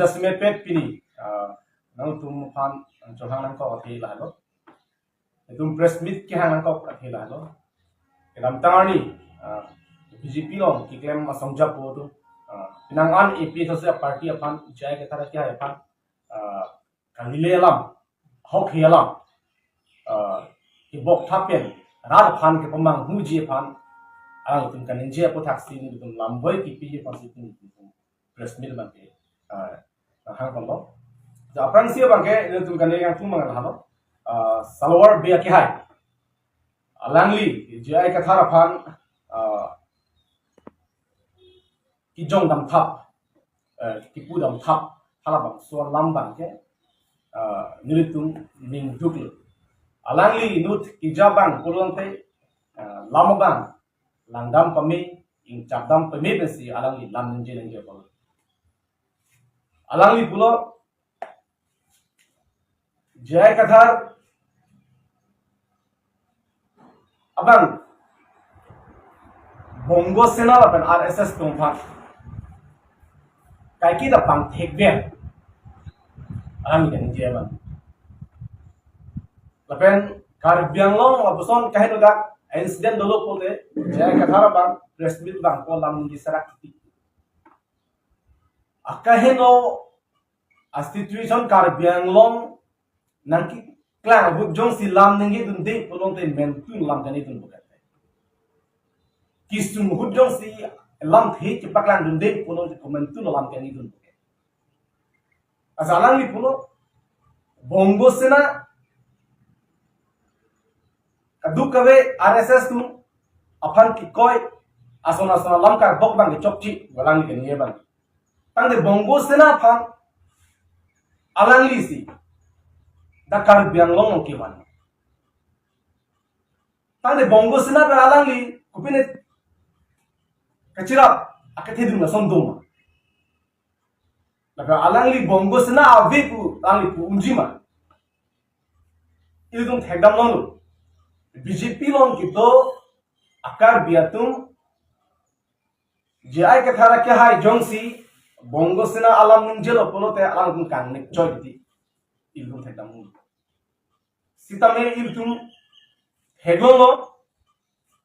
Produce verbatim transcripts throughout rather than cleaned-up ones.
Jasemet pini, ah, nangtum aphan chohang nangkok athe lahelo. Itum press meet kehang nangkok athe lahelo. Kedamtang arni, ah, B J P along keklem asong japo atum, ah, penang an A P H L C party aphan, J I Kathar akehai aphan, ah, kalile alam, hokhe alam, ah, kebok thap pen, rat aphan kepamanghuji aphan, alangtum kaningje aputhaksi nelitum lamboi kipiji aphansi itum press meet abangke, ah, hang ponlo. Ja aphrangsi abangke nelitum kane yang tumang lahelo. Ah, Salwar Bey akehai, alangli J I Kathar aphan, ah, kejong damthap, eh, kepu damthap, halabangso alam abangke, eh, nelitum ningduklo. Alangli inut keja abang pulote, eh, lam abang langdam pame, ingchapdam pame pensi alangli lam ningje ningje pulo. Alangli pulo, J I Kathar abang Bongo Sena lapen R S S atum aphan kaike ta pangthek pen, alangli kaningje abang. Lapen Karbi Anglong lapuson kaheno dak incident dolo pulote, J I Kathar abang press meet abang ko lam ningje serak kiti. Akaheno a-situation Karbi Anglong nangkeklang ahut jongsi lam ningjedunde pulote mentun lam kaningjedun bukan. Kesung ahut jongsi lamthe chepaklangdunde pulote komentun lam kaningjedun bukan. Asa alangli pulo, Bongo Sena kadokave R S S atum aphan kekoi ason ason alam karbok abang kechokche, alangli kaningje abang. Tangte Bongo Sena aphan alanglisi dak Karbi Anglong along kevan. Tangte Bongo Sena pen alangli kopine kachirap akethedun ason doma? Lapen alangli Bongo Sena ave pu alangli pu unji ma? Ilitum thekdam longlo. B J P along kedo a-Karbi atum J I Kathar akehai jongsi Bongo Sena alam ningjelo pulote alangtum kangnek choi titi. Ilitum thekdam longlo. Sitame ilitum theklonglo,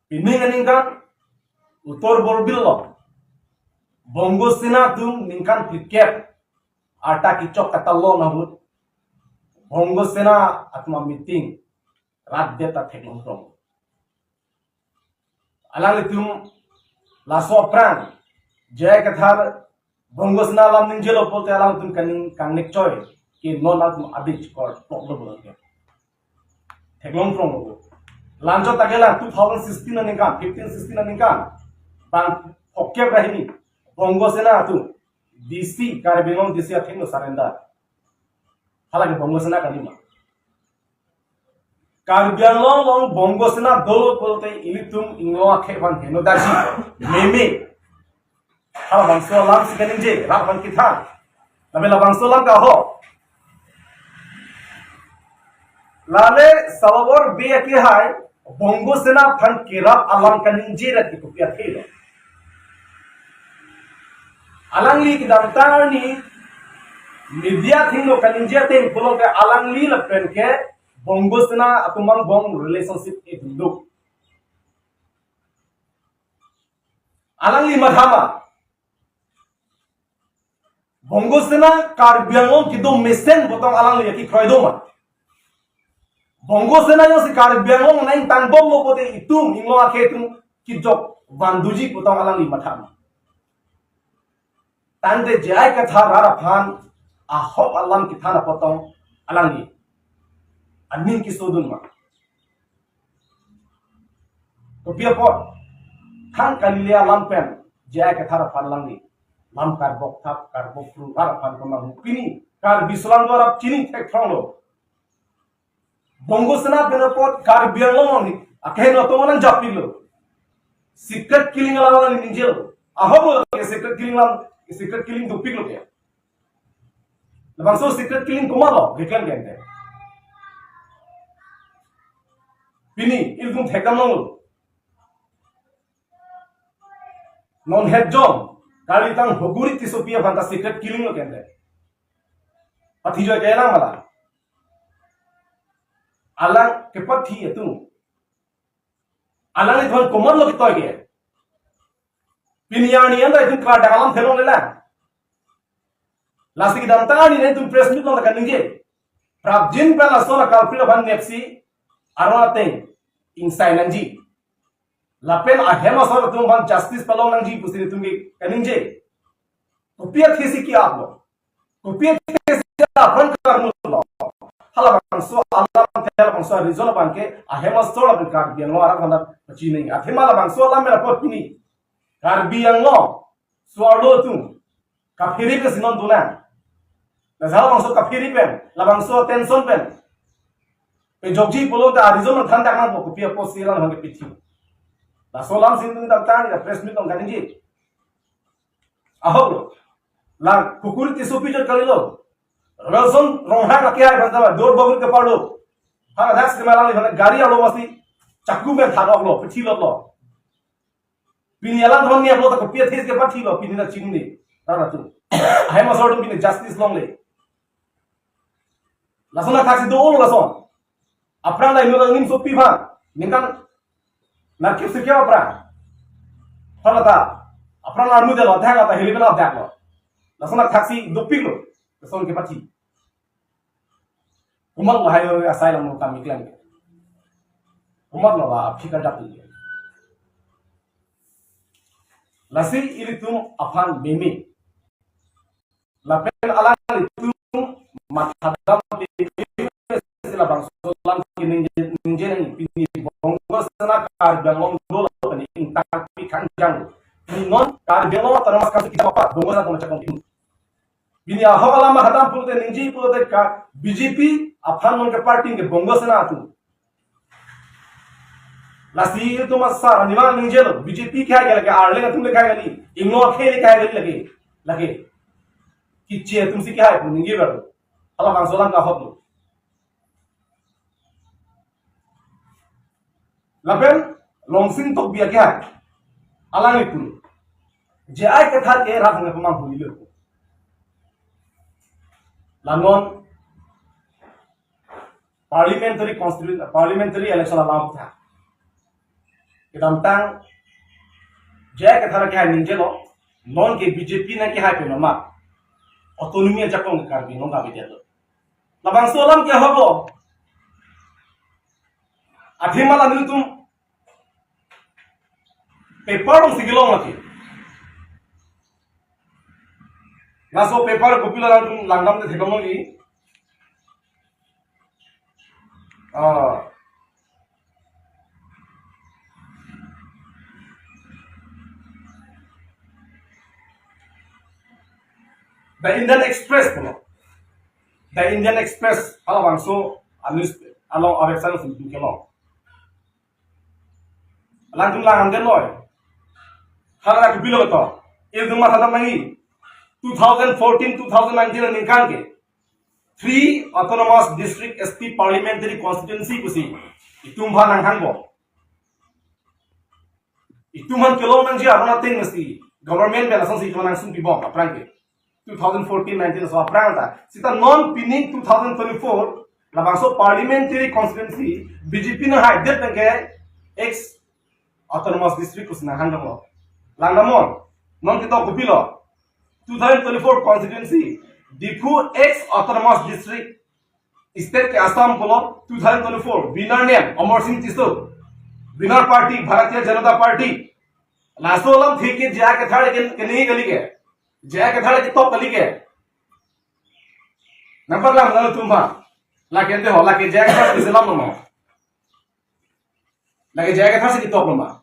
pining aningkan Uttar Borbil along Bongo Sena atum ningkan phlikep arta kechok katalon ahut Bongo Sena atum a-meeting rat det ta theklongprong. Alanglitum laso aphrang J I Kathar Bongo Sena alam ningjelo pulote alangtum kaning kangnek choi ke non alangtum abich kor plok lo pulote theklongprong lo. Lanjut ta ke la two thousand sixteen aningkan, fifteen sixteen aningkan bang phokep ra hini Bongo Sena atum D C, Karbi Anglong D C athengno surrender. Halake Bongo Sena kali ma? Karbi Anglong along Bongo Sena dolo pulote ilitum inglong akhei aphan heno daji meme. Halabangso alamsi kaningje, rat aphan kethan. Tapi labangso alam ke ahok. Lale Salwar Bey akehai Bongo Sena aphan kerap alam kaningje rat ke kopi athelo? Alangli kedamtang arni media athengno kaningje ateng pulote alangli lapen ke Bongo Sena atum angbong relationship edunduk. Alangli matha ma? Bongo Sena Karbi Anglong kedo mesen pu tong alangli akekroi do ma? Bongo Sena jongsi Karbi Anglong nangtang bomlo pulote itum inglong akhei atum kejok vanduji pu tong alangli matha ma? Tangte J I Kathar rat aphan ahok alam kethan apot tong alangli aning kesodun ma? Kopi apot? Thang kalile alam pen J I Kathar aphan alangli lam karbok thap, karbok phru, rat aphan pamanghu. Pini Karbi solang do arap chini thekprong lo. Bongo Sena pen apot Karbi Anglong ni akeheno atum nangjapi lo. Secret killing alam nangningjelo. Ahok lo ke secret killing alam, secret killing dopik lo ke. Labangso secret killing komatlo, declare kente. Pini ilitum thekdam longlo. Non het jong, kalitang Hoguri Tissopi aphan ta secret killing lo kente. Pathi joi ke lang mala. Alang kepathi atum. Alanglitum komatlo ketoi ke. Pini arni anta itum klardak alam thelongle lang. Lasi kedamtang arni nelitum press meet along kaningje. Prapjin pen laso la culprit aphan nepsi aron ateng ingsai nangji. Lapen ahem asor atum aphan justice palong nangji pusi nelitum ke kaningje. Kopi athesi ke-aplo. Kopi athesi apran karmulo. Halabangso alam, halabangso reason abang ke ahem asor abang Karbi Anglong arat aphan pachinine. Athema labangso alam mera pot pini Karbi Anglong so-arlo atum kaphere pen si non dun nang. Laso halabangso kaphere pen, labangso tension pen pejokji pulote a-reason than dak nangpo, kopi apotsi alangliphan kepathi. Laso alam si nelitum kedamtang press meet along kaningje. Ahok lo. La Kukur Tissopi jot kalilo. Rason Ronghang akehai aphan ta dor bagur ke parlo. Hang adak sima alangliphan gari arlo masi chakku pen than-oklo, pathi lotlo. Pini alangliphan neplo ta kopi athesi kepathilo, pini nangchinine. Rara tu. Ahem asor atum pini justice longle. Lason athaksi do-olo lason. Aphrang la inut angnim sopi aphan. Ningkan nerkep sirkep aphrang. Aphrang lata. Aphrang la armut lo, thang lata hili bela daklo. Lason athaksi dopiklo. Lason kepathi. Komatlo lahai asai lam kami klang. Komatlo la aphi kardap tu. Lasi ilitum aphan meme. Lapen alanglitum mathadam sila bangso alam keningje ningje nang pini Bongo Sena Karbi Anglong dolo pini ingtang pi kangjang. Pini non Karbi Anglong Autonomous Council kita apa Bongo Sena pemecah kong. Pini ahok alam mathadam pulote ningje pulote ka B J P aphan non ke party ke Bongo Sena atum. Lasi itum asar anima ningjelo, B J P kehai ke lake, Arleng atum le kehai kali, Ingno akhei le kehai kali lake, lake. Kiche atum si kehai pu ningje baru. Halabangso alam ke ahok lo. Lapen Longsing Tokbi akehai. Alanglitum. J I Kathar ke rat nge pemang huli lo. La non parliamentary constituent, parliamentary election alam tha. Kedamtang J I Kathar akehai ningjelo, non ke B J P nangkehai pen ma autonomy ajakong Karbi Anglong kami detlo. Labangso alam ke ahok lo. Athema la nelitum paper alongsi kelong lagi. Laso paper kopilo nangtum langdamde theklong lagi. Ah. The Indian Express pulo. The Indian Express, halabangso a-news, along a-website alongsi kelong. Alangtum langdamde loi. Hala kopilo to. Ilitum mathadam nangji. Two thousand fourteen, two thousand nineteen aningkan ke three autonomous district, S T parliamentary constituency pusi itum aphan nanghangpo. Itum aphan kelong nangji aron ateng mesti government pen asonsi itum aphan nangsung pibom aphrang ke. Two thousand fourteen nineteen aso aphrang ta. Seta non pining two thousand twenty-four labangso parliamentary constituency B J P nanghaidet pen ke ex autonomous district pusi nanghang damlo. Langdamnon. Non ketok kopilo. Two thousand twenty-four constituency, Diphu ex autonomous district, state ke Assam pulo, two thousand twenty-four, winner name Amar Singh Tisso, winner party Bharatiya Janata Party. Laso alamthe ke J I Kathar ke, keningje kali ke, J I Kathar ketop kali ke. Nangpaklang nangtum aphan. Lake ante ho, lake J I Kathar ke selam nono. Lake J I Kathar si ketop lo ma.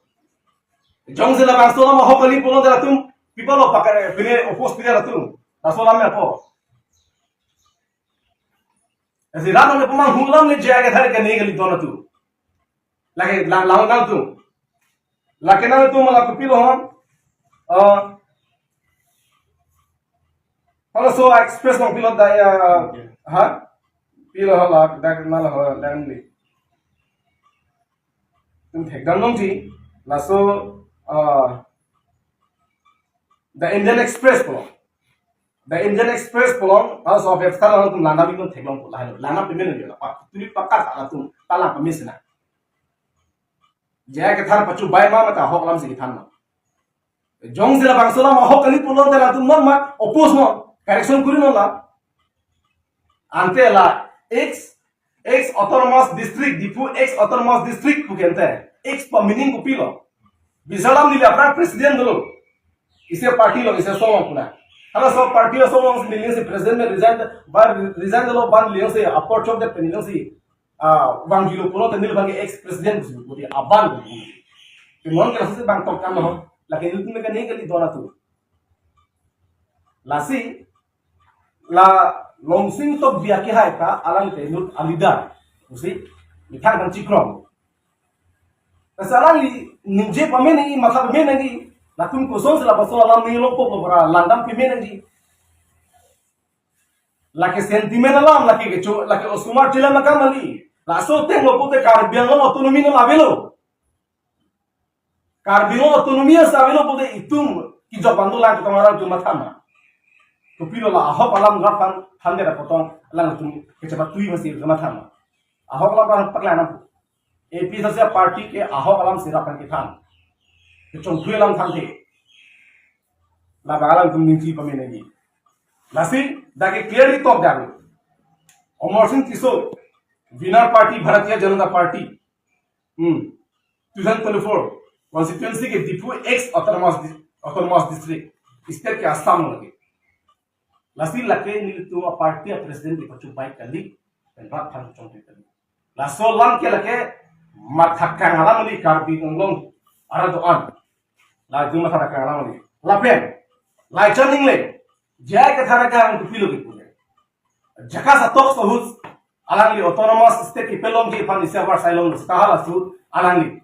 Jongsi labangso alam ahok kali pulote latum, people of pakar, pine oppose pine latum. Laso alam ya po. Asi rat nang pemang hulam le J I Kathar keningje kali don latum. Lake lang lang nangtum. Lake nangtum la kopilo hon. Eh, Halaso Express along pilo da ya, ha? Pilo hala, dak na la ho, lang li. Tum thekdam longji, laso, ah, The Indian Express pulo. The Indian Express pulo, House of F Star alangtum langdam iknon theklongpo lahai lo. Langdam pame nangji la, pa, tuli pakat alangtum ta lang pame sina. J I Kathar pachu bai ma mate ahok alam si kethan ma. Jongsi labangso alam ahok kali pulote latum non ma oppose non, correction kuri non la. Ante la ex, ex autonomous district, Diphu ex autonomous district pu ke ante, ex pa meaning kopilo? Bisalam neli aphrang president dolo. Isi party lo, isi asong pu na. Halaso party asong si neli si president me resign, ba resign dolo, ba neli si apor chokdet pen neli si, ah, vangjulo pulote neli abang ke ex president si pudi aban. Te non ke lasi bang tok kan lo. Lake neli me kani kali dona tu. Lasi la Longsing Tokbi akehai ta alang te inut a-leader pusi methang kan chikrom. Lasi alangli ningje pame nangji, matha pame nangji, latum kosonsi labangso alam ningje longpo pu ra langdam pame nangji. Lake sentiment alam, lake kecho, lake osomar chelam akam kali. Laso ateng lo pute Karbi Anglong autonomy non avelo. Karbi Anglong autonomy asa avelo pute itum kejok bang dolang ketong arang atum matha ma. Kopilo la ahok alam rat aphan thandet apotong alangtum kechepatui masi matha ma. Ahok alam rat paklang nang. A P H L C party ke ahok alam si rat aphan kethan. Kechongthui alam thanthe. Labang alangtum ningje pame nangji. Lasi dak ke clearly tok dak. Amar Sing Tisso, winner party Bharatiya Janata Party. Hmm. Two thousand twenty-four constituency ke Diphu ex autonomous dis-, autonomous district, state ke Assam lake. Lasi lake nelitum a-party a-president ke pachu bai kali, pen rat aphan chongthui kali. Laso alam ke lake matha kang alam kali Karbi Anglong arat do-an. Latum matha kang alam kali. Lapen Laichan Engleng, J I Kathar akehang kopilo kepu le. Jakas atok ahut alangli autonomous state kepalongji aphan isi avarsai long seta halaso alangli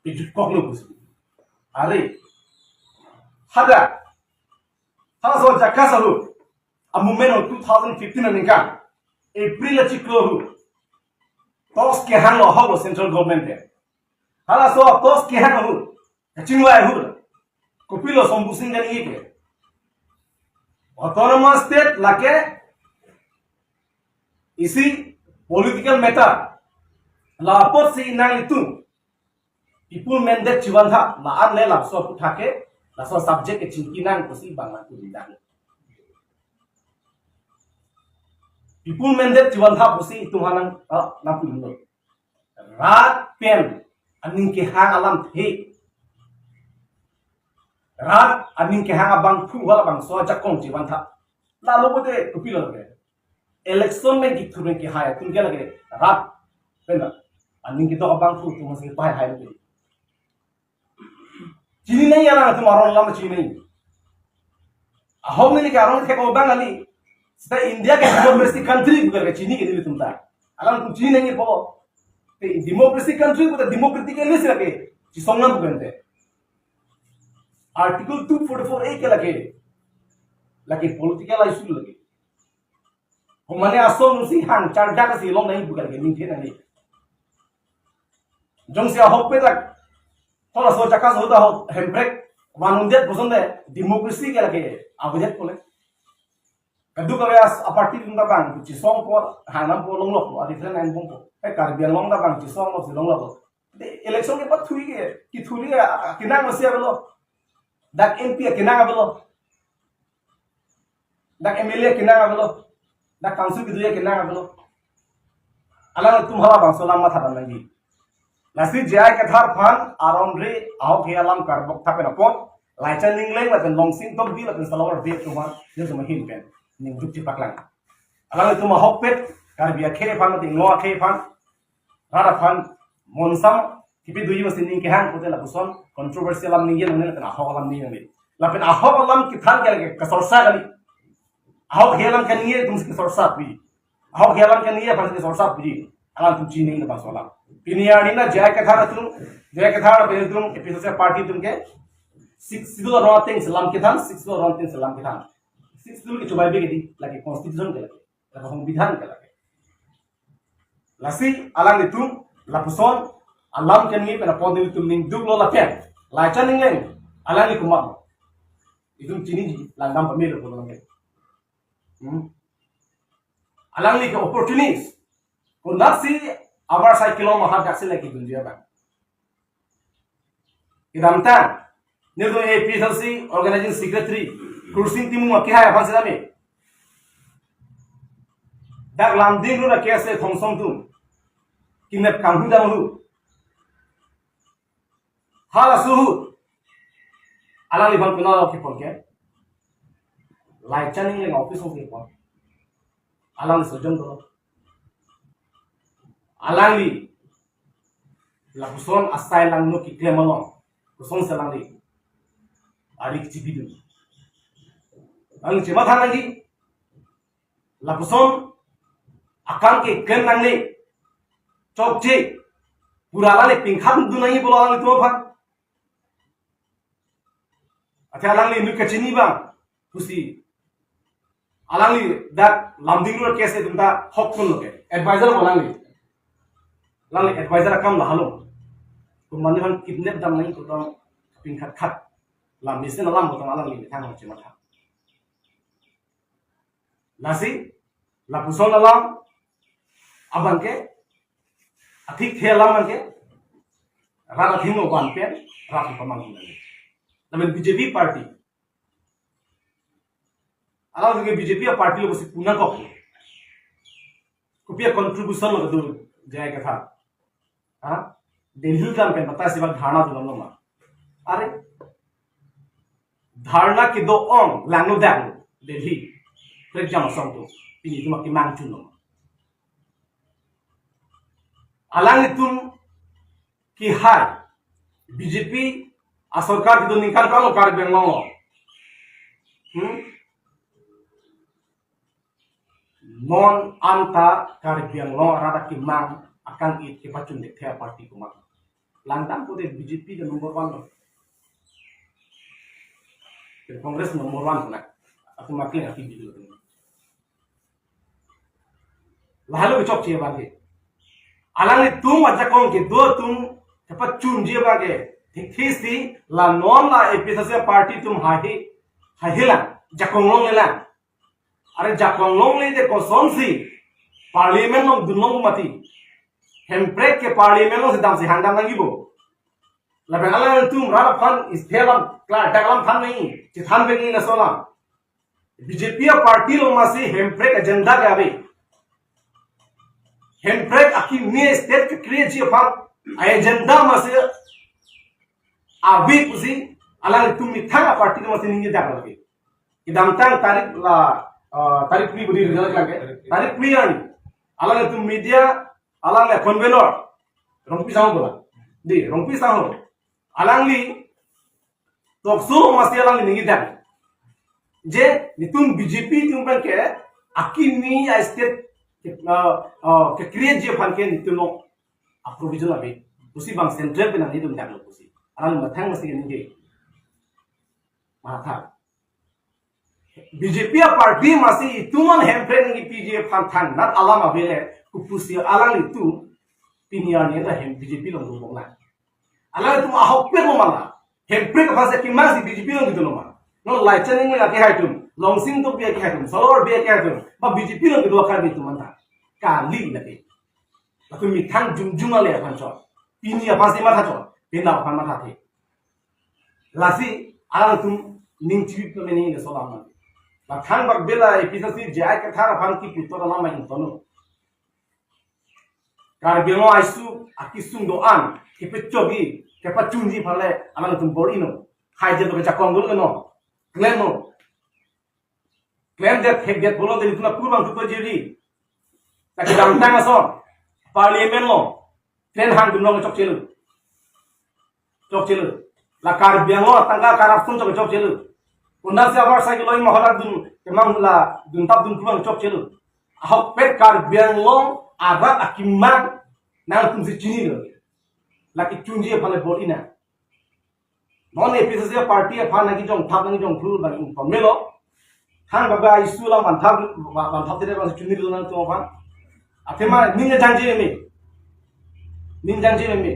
kejut koklo pusi. Are, hadak, halaso Jakas ahut a-movement ahut two thousand fifteen aningkan April achiklo ahut TOPS kehang lo ahok lo central government ke. Halaso TOPS kehang ahut kachingvai ahut kopilo Shambhu Sing Ganeini ke? Autonomous state lake isi political matter. La apotsi nanglitum people mandate chevantha, la-an le laso aphuthak ke, laso subject ke chingki nang pusi bang nangpu didang. People mandate chevantha pusi itum aphan nang, ah, nangpu didang. Rat pen aning kehang alamthe, rat aning kehang abangphu, halabangso ajakong chevantha. Lalo pute kopilo lake? Election me githu me kehai atum ke lake rat pen aning kedok abangphu atum si pahai hai lake. Chini nangji alangtum aron alam chini nangji. Ahok neli ke aron thek-o abang kali. Seta India ke democracy country pu ke chini ke nelitum ta. Alangtum chini nangji po. Te democracy country pu ta democratically si lake chisong nang pu ke ante. Article two forty-four A ke lake, lake political issue lake. Komane asong si hang charjak si long nangji pu ke lake ningthe nangji. Jongsi ahokpet lake halaso Jakas ahut ahok hemprek vanundet puson de democracy ke lake avedet pule. Kadokave a-party atum ta bang chisongpo, hangnampo, longlokpo, a-different line bompo. Eh, Karbi Anglong ta bang chisonglo si longlokpo. De election kepathu ke, kethu ke, a, a, kenang masi avelo. Dak M P akenang avelo. Dak M L A akenang avelo. Dak council kedo akenang avelo. Alangtum halabangso alam matha dam nangji. Lasi J I Kathar aphan aron re ahok he alam karbok tha pen apot, Laichan Engleng lapen Longsing Tokbi lapen Salawar Bey atum aphan, nelitum ahin pen ningduk chepaklang. Alangtum ahokpet Karbi akhei aphan, lapen Inglo akhei aphan, rat aphan monsam kipi duji masi ning kehang pute lapuson controversial alam ningje nangne lapen ahok alam ningje nangne. Lapen ahok alam kethan ke lake kasorsa kali. Ahok he alam kaningje atum si kasorsa pi. Ahok he alam kaningje aphan si kasorsa pi. Alangtum chini nangji labangso alam. Pini arni na J I Kathar atum, J I Kathar atum, A P H L C party atum ke Sixth Schedule aron ateng si alam kethan, Sixth Schedule aron ateng si alam kethan. Sixth Schedule ke chubai be ke di, lake constitution ke lake, lake songbidhan ke lake. Lasi alanglitum lapuson alam kaningje pen apot nelitum ningduklo lapen Laichan Engleng alangli komatlo. Itum chiniji, langdam pamelo pulo lake. Hmm? Alangli ke opportunist. Konatsi avarsai kelong mahat daksi lagi dunjia bang. Kedamtang, nelitum A P H L C Organizing Secretary Kursing Timung akehai aphan sedame. Dak Lumding Road a-K S A Thongsong atum kinep kanghu danghu. Halaso ahut alangliphan penang kepon ke, Laichan Engleng office along kepon. Alangli sojom dolo. Alangli lapuson asai langno keklem along, kosonsi alangli arik chibidun? Alangli chematha nangji. Lapuson akam keklem nangne, chokche, pura alangli pingkhat dun nangji pulo alanglitum aphan. Athe alangli inut kachini bang pusi, alangli dak Lumding Road case atum ta hok kun lo ke, advisor lo alangli. Alangli advisor akam lahelo. Komatne aphan kidnap dam nangji pu tong pingkhat khat. Lam mesen alam pu tong alangli methang chematha. Lasi, lapuson alam abangke, athikthe alam abangke, rat athengno van pen, rat pamanghu nangji. Lapen B J P party, alang ke B J P party lo pusi pu nangkok. Kopi a-contribution lo kedo J I Kathar? Ha? Delhi kam pen patta si bak dharna dunlo ma? Are, dharna kedo-ong langno dak Delhi. Prek jam asong atum pini atum akemang chunlo ma? Alanglitum kehai B J P asorkar kedo ningkan kalo Karbi Anglong lo. Hmm? Non anta Karbi Anglong arat akemang akang-it kepachun dekthe a-party komat? Langdam pute B J P ke number one lo. Congress number one na. Aku makin aki bidu. Lahelo kechokche abangke. Alanglitum ajakong kedo atum kepachunji abangke, thik thik si la non la A P H L C party atum haihe, haihe lang, jakong longle lang. Are jakong longle te kosonsi parliament along dunlong mati? Hemprek ke parliament alongsi damsi hangdam nangjibo? Lapen alanglitum rat aphan, state alam, klar dak alam than nangji, chethan pen nangji laso alam. B J P a-party lo masi Hemprek agenda ke ave. Hemprek akimi state ke-create ji aphan a-agenda masi ave pusi alanglitum methang a-party lo masi ningje dak lagi. Kedamtang tarik la, ah, tarik phli budi rijal lagi. Tarik phli an, alanglitum media, alangli convenor, Rongpi Sangho bola. Di, Rongpi Sangho. Alangli talk show masi alangli ningje dak. Je, netum B J P atum abangke akimi a-state, ah, ah, ke-create ji aphan ke netum lo a-provision ave pusi bang central pen nangji dun dak lo pusi. Alangli methang masi ningje. Matha. B J P a-party masi itum an Hemprek nangkepi ji aphan thangnat alam ave le, kopusi alanglitum pini arni ta hem B J P along dunbom nang? Alanglitum ahokpet lo ma la? Hemprek aphan si akemang si B J P along kedolo ma? Non Laichan Engleng akehai atum, Longsing Tokbi akehai atum, Solor Bey akehai atum, ba B J P along kedo a-Karbi atum anta? Kali lake. Latum methang jongjong ale aphan chot. Pini aphan si matha chot. Penap aphan mathathe. Lasi alangtum ning chibi pemeni ne solam man. La thangbak bela A P H L C J I Kathar aphan kipu tor alam ma ingtonlo. Karbi Anglong aisuk akesung do-an kepechogi, kepachunji aphan le alangtum bor-ino. Hai je to kejakong dolo no. Klemno. Klemdet, thekdet pulote netum aphu abang tu pajiri. Lake kedamtang ason parliament along train hang dunlong chokchelo. Chokchelo. La Karbi Anglong tangka corruption chok chokchelo. Konatsi avarsai kelong mahodak dun, kemang la duntap dun pulang chokchelo. Ahokpet Karbi Anglong arat akemang nangtumsi chinilo. Lake chunji aphan le bor-ina. Non A P H L C party aphan nangkejongthap nangkejongphru bang informelo. Thangbak bela issue alam vanthap, vanthap tire bang chunilo nangtum aphan. Athema ning jangje me. Ning jangje me.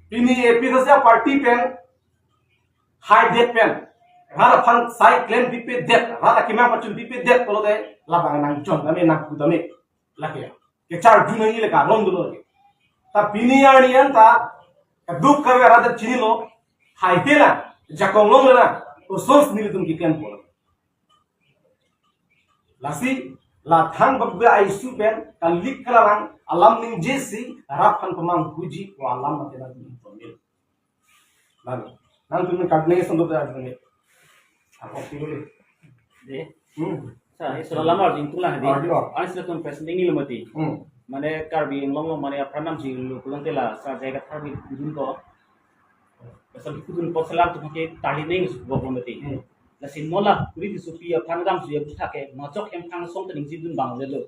Pini A P H L C party pen, hai det pen, Rat aphan sai klem pipedet, rat akemang pachun pipedet pulote labang nangjon tame nangpu tame. Lake ya. Kecharju nangji le karon dolo lake. Ta pini arni an ta kaduk kave rat chinilo, hai hela, jakong long lela, kosonsi nelitum keklem pulo. Lasi, la thang babga aisu pen, kalik kalalang, alam ningjesi, rat aphan pamanghuji, ko alam mate nangtum information. Nang, nangtum kagning sondok da nang. Ako tiru ni. De. Hmm. Sa, isu alam arjing tulang di. Arjing. Anis latum presenting ni lumati. Hmm. Mane Karbi Anglong lo mane apranam jing lo pulang tela sa jaga tharbi dun ko. Pasal kudun pot selam tu ke tali neng su bok lumati. Hmm. Lasi nola kuri di supi aphan dam su ya buta ke majok hem khang song tening jidun bang le lo.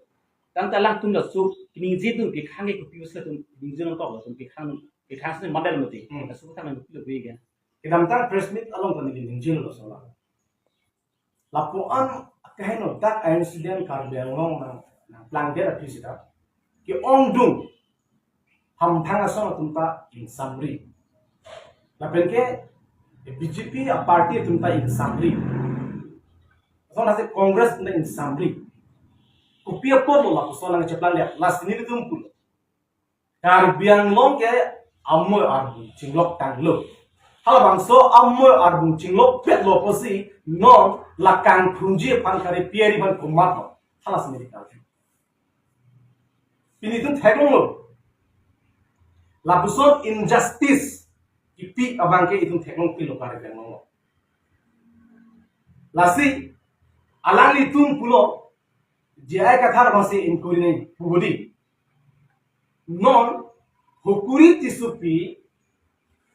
Tang ta langtum la su ning jidun pi khang ke kupi usla tum ning jidun kok lo tum pi khang pi khang sini mandal mati. Hmm. La su khang lo pi lo pi ke. Kedamtang press meet along kami di ningjin lo sola. Lapu-an kaheno dak incident Karbi Anglong nang nangplangdet aphi sita ke-ongdung hamphang ason atum ta ingsamri. Lapen ke B J P a party atum ta ingsamri. Ason hasi Congress atum ta ingsamri. Kopi apot lo lapuson nangcheplangdet, lasi nelitum pulo. Karbi Anglong ke amoi arbung chinglok tanglo. Halabangso amoi arbung chinglok petlo pusi non la kangthunji aphan kare piari aphan komat lo. Halasi neli karju. Pini itum theklonglo. Lapuson injustice kipi abang ke itum theklong pilo Karbi Anglong lo. Lasi alanglitum pulo J I Kathar abangsi inquiry nangji pu bodi. Non Hukuri Tissopi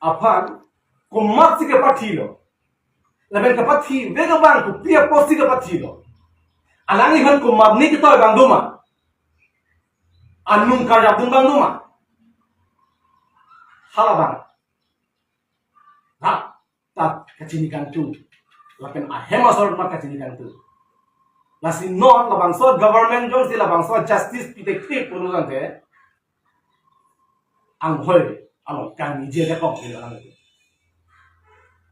aphan komatsi kepathilo. Lapen kepathi vek abang kopi apotsi kepathilo. Alangliphan komatne ketoi abang doma. Anung karjapdun abang doma. Halabang. Ha. Ta kachini kangtung. Lapen ahem asor ma kachini kangtung. Lasi non labangso government jongsi labangso justice pitekte pulo tangte anghoi along kangniji ajakong ke alang itu.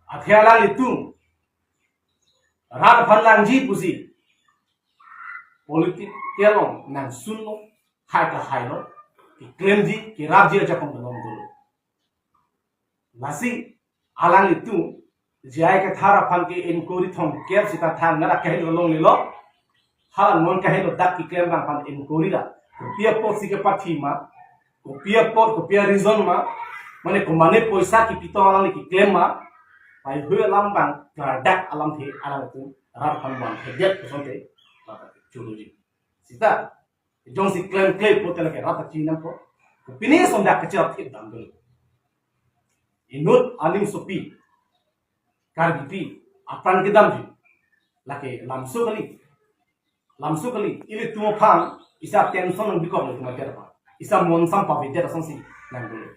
Athe alanglitum rat aphan langji pusi political along nangsunlo, hai kahailo, keklemji, kerapji ajakong belong dolo. Lasi alanglitum J I Kathar aphan ke inquiry thomkep sita thangnat akahelo longlelo. Hala non kahelo dak keklem abang aphan inquiry la. Kopi apotsi kepathi ma, kopi apot, kopi a reason ma, mane komane poisa kipitong alangli keklem ma, pai hui alam abang klardak alamthe alangtum rat aphan bang hedet kosonte, rat aphan chuluji. Sita, jongsi klemkle pulote lake rat ta chinampo. Pini sondak kecil thip dam dulu. Inut aning sopi. Karbipi. Apran kedamji. Lake lamso kali. Lamso kali. Ilitum aphan. Isa tension nang bikok ilitum ajar apa. Isa monsam pavider asonsi nang dulu.